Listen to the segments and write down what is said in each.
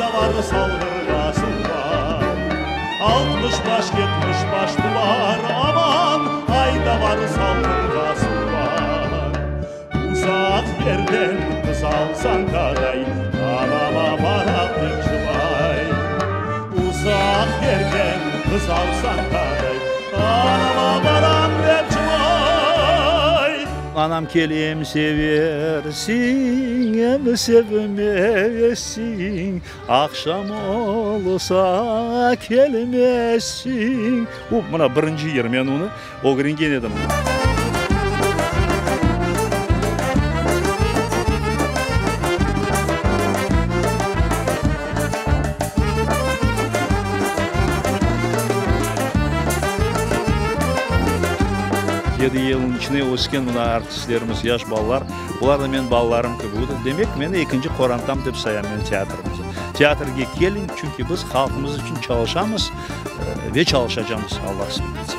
Ayda var Salğırda suv bar. 60 baş, 70 baş tuvar, aman, Ayda var Salğırda suv bar. Uzaq yerden qız alsañ taday, Anama baram dep cılay. Uzaq yerden qız alsañ taday, Anama baram dep cılay. Anam kele em seversiñ, em sevmezsiñ, Aqşam olsa kelmezsiñ. Bu, mına, birinci yır, men onı ögrengen edim. Yedi yılnıñ içinde ösken mına artistlerimiz, yaş balalar, olar da menim balalarım kibi. Demek, meni ekinci qorantam dep sayam men teatrımıznı. Teatrge keliñ, çünki biz halqımız içün çalışamız ve çalışacamız, Alla qısmet etse.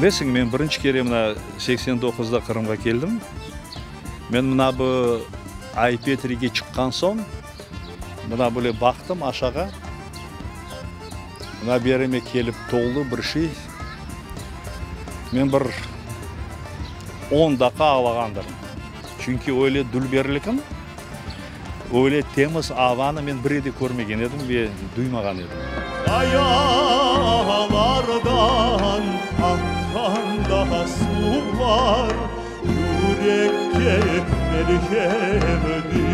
Bilesiñ, men birinci kere mına 89-da Qırımğa keldim. Men mına bu Ay-Petrige çıqqan soñ, mına böyle baqtım aşağa. Mına berime kelip toldı bir şey. Men bir on daqqa ağlağandırım. Çünki öyle dülberlikni, öyle temiz avanı men bir de körmegen edim ve duymağan edim. Qayalardan aqqan da suvlar yürekke melhemdir.